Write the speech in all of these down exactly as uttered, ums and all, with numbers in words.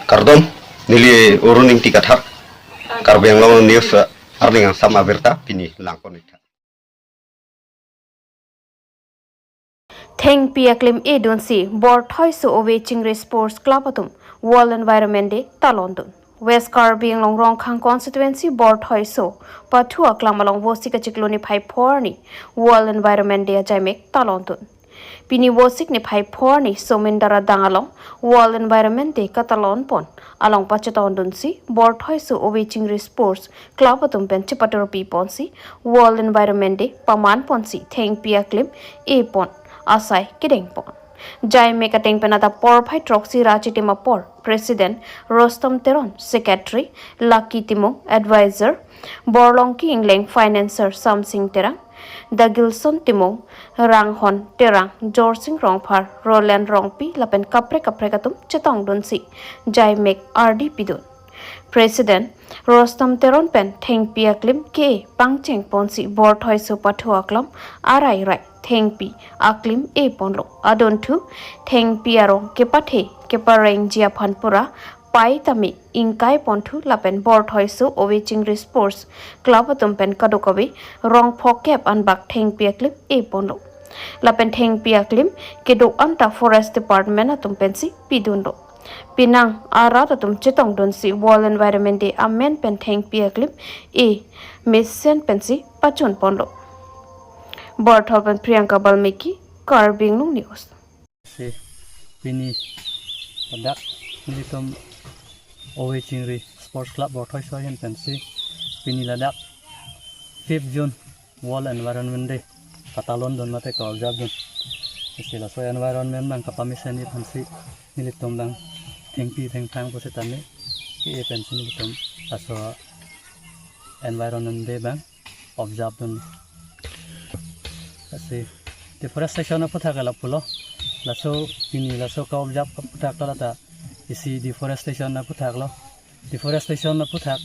Kardom, neli Arun Ingti Kathar, Karbi Anglong News, eh, arni angsam abirta pini langpon-ik tha. Thengpi aklim edunsi Borthoiso Ove Chingri Sports Club atum World Environment Day talondun. West Karbi Anglong Rongkhang Constituency Borthoiso Pathu Aklam along Vosik achiklo niphai pho arni World Environment Day ajaimek talondun. Pini Vosik niphai pho arni Somindar adang along World Environment Day katalon pon along pachetongdunsi Borthoiso Ove Chingri Sports Club atum pen chepatur piponsi World Environment Day paman ponsi thengpi aklim epon asai kedeng pon. Jaimek ateng pen adap porphai throksi ra chitim apor President Rostom Teron, Secretary Lucky Timung, Advisor Borlongki Ingleng, Financer Samsing Terang, Dagilson Timung, Ranghon Terang, Jorsing Rongphar, Roland Rongpi lapen kaprek kaprek atum chetongdunsi jaimek ardi pidun. President Rostom Teron pen thengpi aklim ke pangcheng ponsi Borthoiso Pathu Aklam arai rai thengpi aklim eponlo. Adunthu thengpi arong kepathe keparengji aphan pura pai tame ingkai ponthu lapen Borthoiso Ove Chingri Sports Club atum pen kadokave rong phokep anbak thengpi aklim eponlo. Lapen thengpi aklim kedo anta Forest Department atum pensi pidunlo. Penang arat atum chetongdunsi World Environment Day amen pen thengpi aklim emesen pensi pachun ponlo. Borthol pen Priyanka Balmiki, Karbi Anglong News. Si pini ladak nelitum Ove Chingri Sports Club Borthoiso ahin pensi pini ladak fifth June World Environment Day katalondun mate ka-observe dun. Isi laso environment abang kapamesen aphansi nelitum abang thengpi thengphang pusitame ke-e pensi nelitum laso Environment Day abang observe dun. Lasi deforestation aphuthak ke lapulo. Laso pini laso ka-observe aphuthak ta lata isi deforestation aphuthak lo. Deforestation aphuthak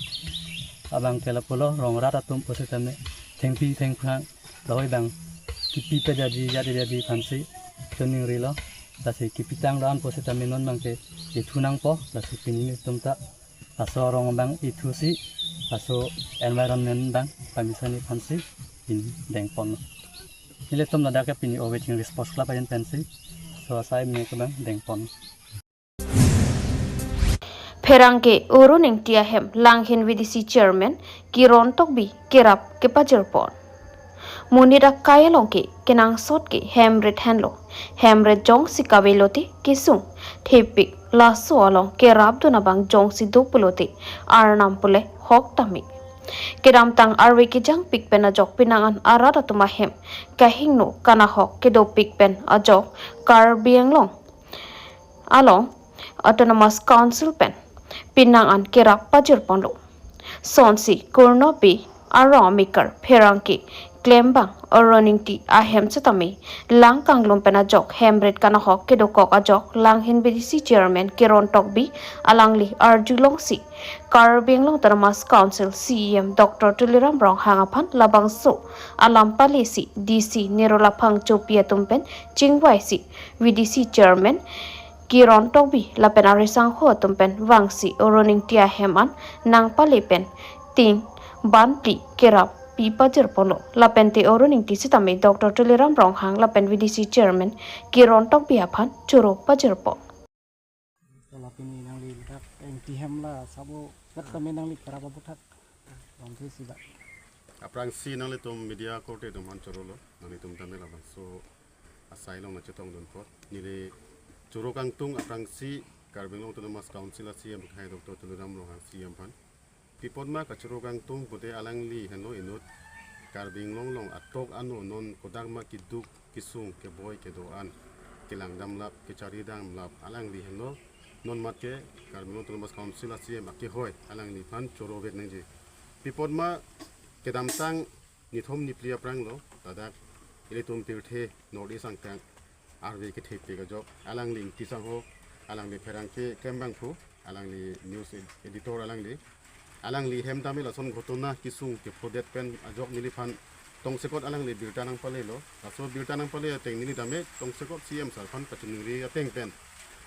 abang ke lapulo, rong rat atum pusitame thengpi thengphang lahai abang kipi pejaji jadi jadi aphansi choningrilo. Lasi kipitang ran pusitame non abang ke ithu nangpo. Lasi pini nelitum ta laso arong abang ithusi laso environment abang pamesen aphansi pini dengpon. Nelitum ladak ke pini Ove Chingri Sports Club ahin pensi laso asai mek abang dengpon. Pherangke Arun Ingti ahem Langhin V D C Chairman Kiron Tokbi kerap kepajirpon. Monit akai along ke kenangsot ke hem rit henlo. Hem rit jongsi kave lote kesung thepik, laso along kerapdun abang jongsi do pulote arnam pule hok tame. Kedamtang arve kejangpik pen ajok penang an arat atum ahem kahingno kanahok kedopik pen ajok Karbi Anglong along Autonomous Council pen penang an kerap pajirponlo. Sonsi kurnopi arong amekar pherangke klembang Arun Ingti ahem setame lang kanglum pen ajok hem rit kanahok kedokok ajok Langhin V D C Chairman Kiron Tokbi alangli arjulongsi Karbi Anglong Autonomous Council C E M Doctor Tuliram Ronghang aphan labangso alam palisi D C Nirola Phangchopi atum pen chingvaisi V D C Chairman Kiron Tokbi lapen arisangho atum pen vangsi Arun Ingti ahem an nangpale pen ting banpli kerap pi pajirponlo. Lapente Arun Ingti setame Doctor Tuliram Ronghang lapen V D C Chairman Kiron Tokbi aphan choro pajirpon. Lapen nangli dak Ingti hem la sabo dak tame nangli kerap aphuthak. Bangke sila. Aphrangsi nanglitum media korte atum aphan chorolo, nanglitum tame labangso asai along nangchetongdun apot. Neli choro kangtung aphrangsi Karbi Anglong Autonomous Council a C E M hai Doctor Tuliram Ronghang C E M aphan. Pi apot ma kachoro kangtung pute alangli henlo inut Karbi Anglong along atok ano non kodak ma keduk kesung keboi kedo-an kelang damlap kechari damlap alangli henlo non mat ke Karbi Anglong Autonomous Council a C E M akehoi alangliphan choro vek nangji. Pi apot ma kedamtang nithom niphli aphranglo ladak ilitum pirthe North East angkang arve kethepik ajok alangli Ingti sangho, alangli pherangke klembang phu, alangli news ed-, editor alangli. Alangli hem tame lason ghotona kesung kephodet pen ajok neliphan tongsekot alangli birta nangpalelo. Laso birta nangpale ateng neli tame tongsekot C E M sir aphan kachiningri ateng pen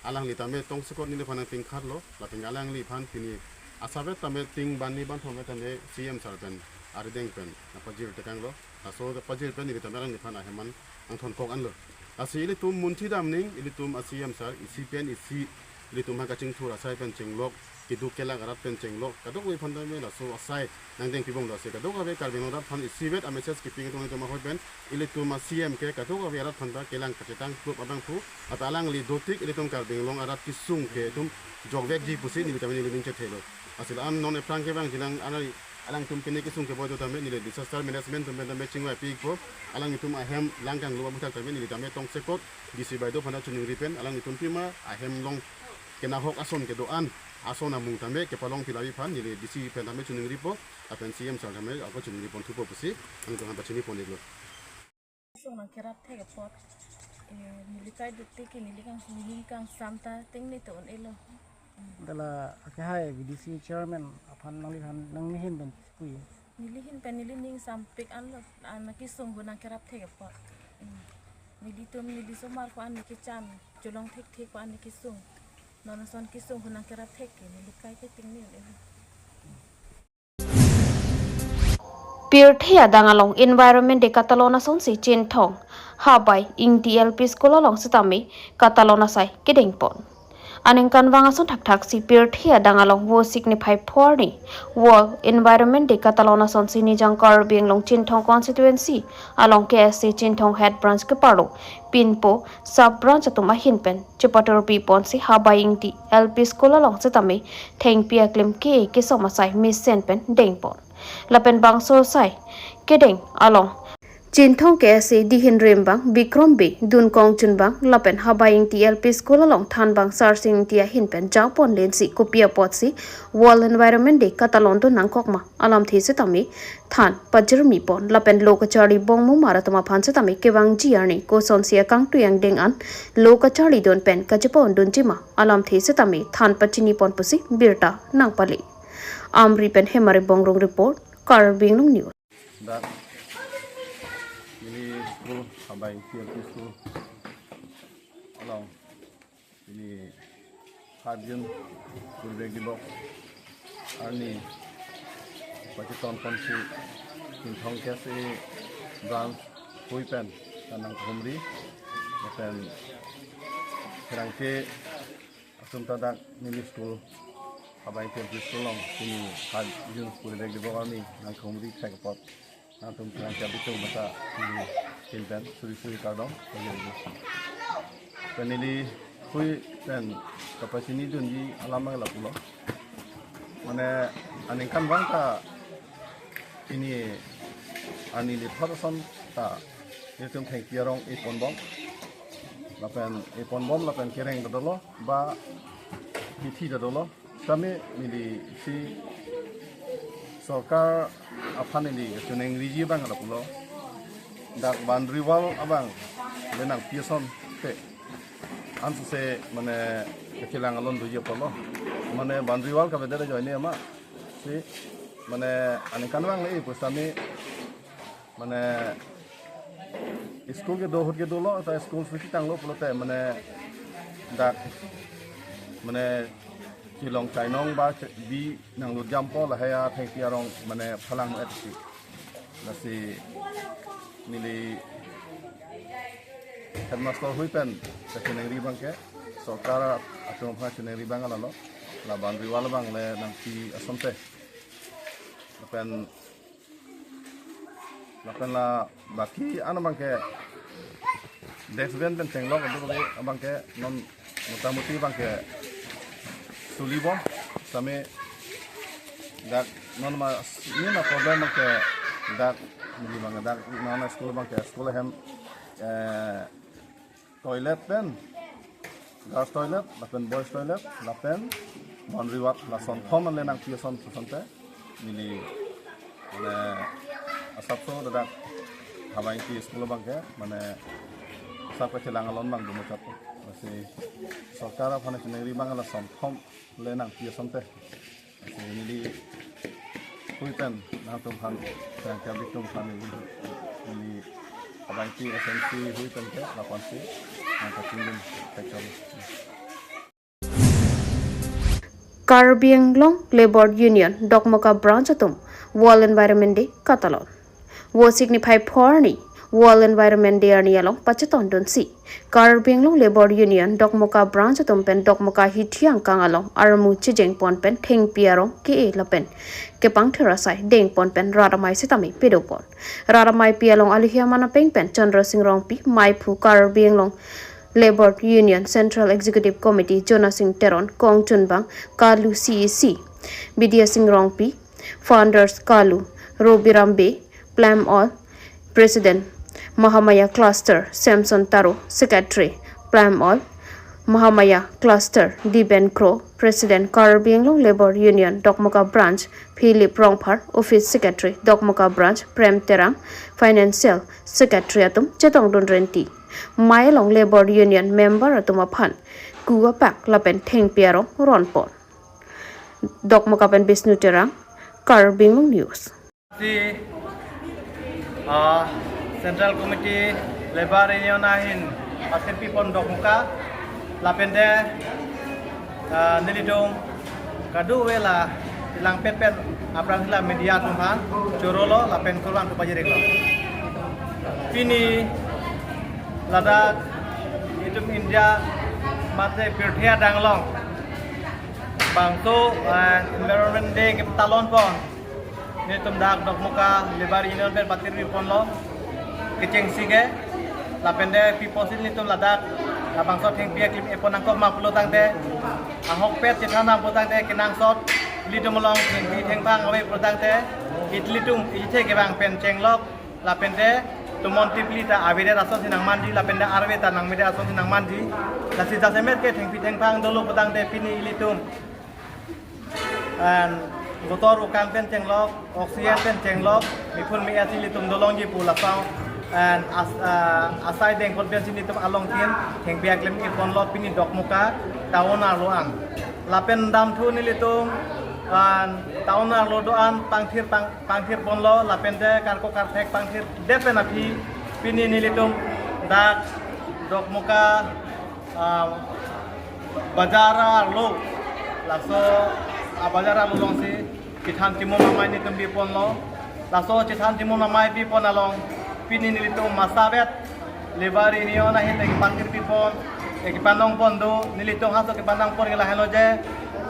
Alangli tame tongsekot neliphan nangtingkhatlo, lapen alangliphan pini asavet tame ting banni banthom tame C M sir pen arideng pen nangpajir tekanglo. Laso pajir pen neli tame alangliphan ahem an nangthonkok anlo. Lasi ilitum munthi damning, ilitum a-C M sir isi pen isi, ilitum ha kachingthur asai pen chenglok, keduk kelak arat pen chenglok, kadokave aphan tame laso asai nangdeng pibom do. Lasi kadokave Karbi Anglong arat aphan isivet a-message kepi atum, ilitum ahoi pen, ilitum a-C M ke kadokave arat aphan ta kelang kachetang klub abangphu, ata alangli dotik ilitum Karbi Anglong arat kesung ke itum jokvekji pusi neli tame neli ning chethelo. Lasi la-an non aphrang kevangjilang, alangtum pine kesung keboi do tame neli disaster management atum pen tame chingvai pikpo. Alanglitum ahem lang kanglo aputhak tame neli tame tongsekot D C bai do aphan ta choningri pen, alanglitum pima ahem along kenahok ason kedo-an, ason amung tame kepalong pilavi aphan neli D C pen tame choningripo, lapen C M sir tame ako choningri ponthupo pusi alanglitum aphan pachini pon-iklo. Sung nangkerap thek apot, eh, neli kai dukti ke neli kang, neli kangsam ta ting ni to un-elo. Dala akehai V D C chairman aphan nangliphan nangli ahin pen pu-i. Neli ahin pen neli ning sampik anlo, an kesung ahut nangkerap thek apot. Hmm. Nelitum, neli osomar ko an ne kechan, cholong thekthe ko an ne kesung. Non ason kesung ahut nangkerap thek ke, neli kai ke ting ni un-elo. Pirthe adang along Environment Day katalon asonsi Chinthong Habai Ingti L P School along sitame katalon asai kedengpon. Aningkanvang ason thakthaksi pirthe adang along vo sikni phai phorni World Environment Day katalon asonsi Nijang Karbi Anglong Chinthong Constituency along K S A Chinthong Head Branch keparlo pinpo sub branch atum ahin pen chepatur piponsi Habai Ingti L P School along sitame thengpi aklim ke kesom asai mesen pen dengpon. Lapen bangso asai kedeng along Chinthong K S A dihin rembang Bikrom Bey, dunkong chunbang, lapen Habai Ingti L P School along thanbang Sarsing Ingti ahin pen japon lensi kopi apotsi World Environment Day katalon do nangkok ma alamthe sitame than pajirmi pon, lapen lo kacharli bongmomar atum aphan sitame kevangji arni kosonsi akangtui angdeng an lo kacharli dun pen kachepa-un dunji ma alamthe sitame than pachini pon pusi birta nangpale. Amri pen Hemari Bongrung report, Karbi Anglong News. Dak neli school, Habai Ingti L P School along pini five June Poribesh Dibosh arni pacheton ponsi Chinthong K S A branch hui pen nangkehumri, lapen pherangke atum ta dak neli school, Habai Ingti L P School along pini five June Poribesh Dibosh arni nangkehumri thek apot nangtum pherangke abitung masa neli ahin pen suri suri kardom pajirlo. Pen neli hui pen kapachini dunji alam abang lapulo. Mane aningkanvang ta pini arni lithot ason ta ilitum thengpi arong eponbom, lapen eponbom lapen kereng ta dolo ba kithi ta dolo. Sitame neli isi sorkar aphan neli kachiningri abang lapulo, dak boundary wall abang le nangpi asonte ansose mane kachelang alon doji apotlo. Mane boundary wall kavedet ajoine ma si mane aningkanvang le pusitame mane school kedo ahut kedolo, ta school susi tanglo pulote mane dak mane chelong chainong ba che-, bi nanglut jampo, lahai athengpi arong mane phalang et si. Lasi neli headmaster hui pen kachiningri abang ke, sorkar atum aphan chiningri abang lalo, la boundary wall abang le nangpi asonte. Lapen lapen la baki an abang ke desk bench pen chenglok adu abang ke non motamuti abang ke sulibom sitame dak non ma main problem abang ke dak neli abang dak non school abang ke school ahem, eh, toilet pen, girls toilet, lapen boys toilet, lapen boundary wall, la sonthom le nangpi ason asonte neli mane asapso ladak Habai Ingti school abang ke mane asap kachelang alon abang domuchot. Lasi sorkar aphan chiningri abang la sonthom le nangpi asonte. Lasi neli hui pen nangtum aphan, pherangke abitung aphan neli, neli Habai Ingti S M C hui pen ke lapuan si nangkachingdun thekchot. Karbi Anglong Labour Union Dokmoka Branch atum World Environment Day katalon. Vosik niphai pho arni World Environment Day arni along pachetongdunsi Karbi Anglong Labour Union Dokmoka Branch atum pen Dokmoka hithi angkang along armu chejengpon pen thengpi arong ke-e lapen kepangthir asai dengpon pen rat amei sitame pedopon. Rat ameipi along aluhi aman apeng pen Chandra Sing Rongpi, meiphu Karbi Anglong Labour Union Central Executive Committee Jona Sing Teron, kongchunbang Kalu C E C Bidya Sing Rongpi, founders Kalu Robiram Bey, Plam All, President Mahamaya Cluster Samson Taro, Secretary Plam All, Mahamaya Cluster Diben Kro, President Karbi Anglong Labour Union Dokmoka Branch Philip Rongphar, Office Secretary Dokmoka Branch Prem Terang, Financial Secretary atum chetongdun renti. Mei along Labour Union member atum aphan ku apak lapen thengpi arong ronpon. Dokmoka pen Bisnu Terang, Karbi Anglong News. Si, ah, Central Committee Labour Union ahin pathirpipon Dokmoka, lapente, ah, nelitum kadokave la langpet pen aphrang la media atum aphan chorolo lapen kurvangthu pajir-iklo. Pini ladak itum India mate pirthe adang along bangso, eh, Environment Day ketalonpon nelitum dak Dokmoka Labour Union pen pathirpiponlo kechengsi ke, lapente pi apotsi nelitum ladak labangso thengpi aklim epon nangkok ma pulo tangte, ahokpet chethan nang pulo tangte, kenangsot ilitum along thengpi thengphang ave pulo tangte, ilitum ithe kevang pen chenglok, lapente tomon tipli ta avedet asonsi nangmanji, lapente arve ta nangmedet asonsi nangmanji. Lasi jasemet ke thengpi thengphang dolo pulo tangte pini ilitum and motor ukang pen chenglok, oxygen pen chenglok, miphun me-et si ilitum dolongji pu laso and as-, ah, asai dengpon pensi nelitum alongtin thengpi aklim eponlo pini Dokmoka town arlo an. Lapen damthu nelitum and town arlo do-an pangthir pang-, pangthirponlo, lapente karko karthek pangthirdet pen aphi pini nelitum dak Dokmoka, ah, bazar arlo, laso, ah, bazar arlo alongsi chethan chimum amei nelitum biponlo. Laso chethan chimum amei bipon along pini nelitum masavet Labour Union ahin kepathirpipon, eh, kepanongpon do, nelitum halaso kepanongpon ke lahenlo je,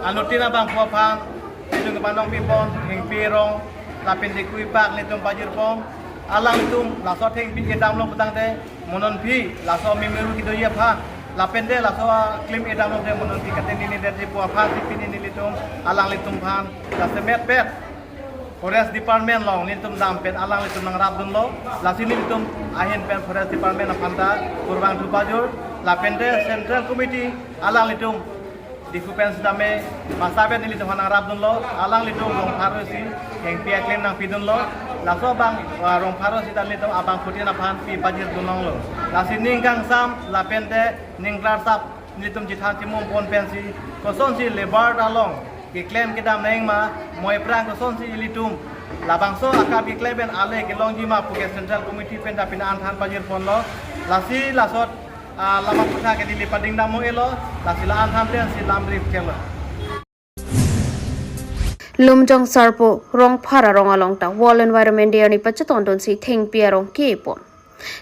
anuttin abangphu aphan nelitum kepanongpipon thengpi arong, lapente ku apak nelitum pajirpon. Alanglitum laso thengpi edamlo pulo tangte, mo non aphi laso memory kedoji aphan, lapente laso aklim edamlo te mo non aphi katengnedetji pu aphansi pini nelitum alanglitum aphan jasemet pen Forest Department along nelitum dam pen alanglitum nangrapdunlo. Lasi nelitum ahin pen Forest Department aphan ta kurvangthu pajir, lapente Central Committee alanglitum Diphu pen sitame masavet nelitum aphan nangrapdunlo, alanglitum Rongphar arlo si thengpi aklim nangpidunlo. Laso abang, ah, Rongphar arlo sita nelitum abangphutin aphan pi pajirdunlonglo. Lasi ning kangsam lapente ning klarsap nelitum chethan chimum pon pensi kosonsi labour along keklem kedam nangma, mo aphrang kosonsi ilitum labangso akam keklem pen ale kelongji ma puke Central Committee pen ta pini an than pajirponlo. Lasi laso, ah, lama kutha ke neli pading dam mo elo, lasi la-an than pensi lamri kelo. Lumjong Sarpo Rongphar arong along ta World Environment Day arni pachetongdunsi thengpi arong kepon.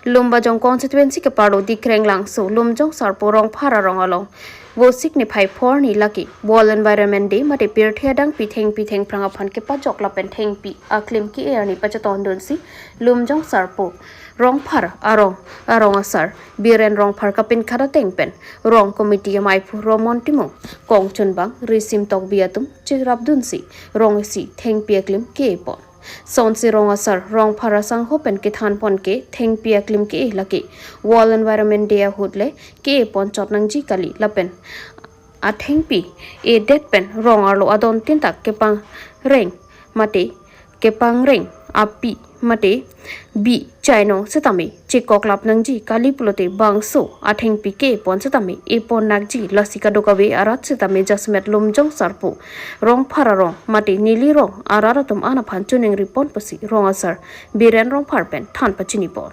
Lumbajong constituency keparlo Dikreng Langso, Lumjong Sarpo Rongphar arong along Vosik niphai pho arni lake World Environment Day mate pirthe adang pi thengpi thengphrang aphan kepajok lapen thengpi aklim ke-e arni pachetongdunsi Lumjong Sarpo Rongphar arong, arong asar Biren Rongphar kapinkhat ateng pen rong committee ameiphu Romon Timung, kongchunbang Risim Tokbi atum cherapdunsi rong isi thengpi aklim kepon. Sonsi rong asar Rongphar asangho pen kethanpon ke thengpi aklim ke-e lake World Environment Day ahut le kepon chot nangji kali lapen athengpi edet pen rong arlo adon tintak kepangreng mate kepangreng api mate bi chainong sitame chekoklap nangji kali pulote bangso athengpi kepon sitame epon nakji, lasi kadokave arat sitame jasemet Lumjong Sarpo Rongphar arong mate neli rong arat atum an aphan choningri pon pusi rong asar Biren Rongphar pen than pachinipon.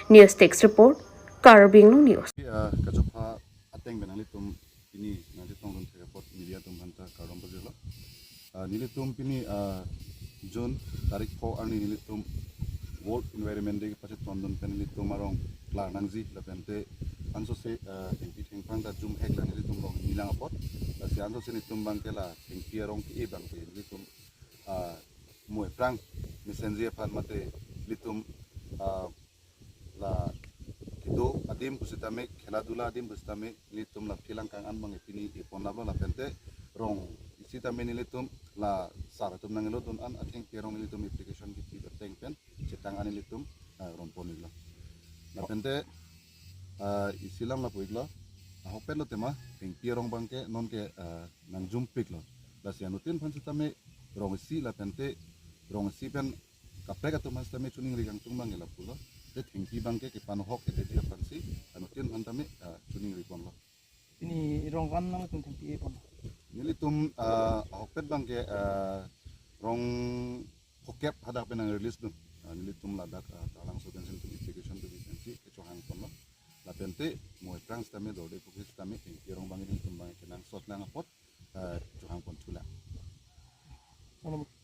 News Desk Report, Karbi Anglong News. Ah, kachopha ateng pen nanglitum pini nangchetongdun thek apot Media atum aphanta kardom pajirlo. Ah, nelitum pini, ah, June tarik pho arni nelitum World Environment Day kepachetongdun pen nelitum arong klar nangji lapente ansose, ah, thengpi thengphang ta jumhek la nelitum rong hini lang apot. Lasi ansose nelitum abangke la thengpi arong ke-e abangke nelitum, ah, mo aphrang mesenji aphan mate nelitum, ah, la kedo adim pusitame, khela dula adim pusitame, nelitum la field angkang an abang pini epon laplo lapente rong isi tame nelitum la sar atum nangkelodun an athengpi arong nelitum application kipi ateng pen chetang an nelitum, ah, rong pon iklo. Lapente, ah, isi lam lapu iklo. Ahokpet lo tema, thengpi arong abangke nonke, ah, nangjumpiklo. Lasi anuttin aphan sitame rong isi lapente rong isi pen kaprek atum aphan sitame choningri kangtung abangke lapulo. Te thengpi abangke kepanohok ete dia aphansi anuttin aphan tame, ah, choningri ponlo. Pini rong ko-an nangtum thengpi e-pon? Nelitum, ah, ahokpet abangke, ah, rong phokep hadak pen nang release dun. Ah, nelitum ladak, ah, Taralangso pensi nelitum application kebi pensi kechohang ponlo. Lapente mo aphrang sitame dorde phokep sitame thengpi arong abangke nelitum abangke kenangsot lang apot, ah, chohang pon thulang. Solo.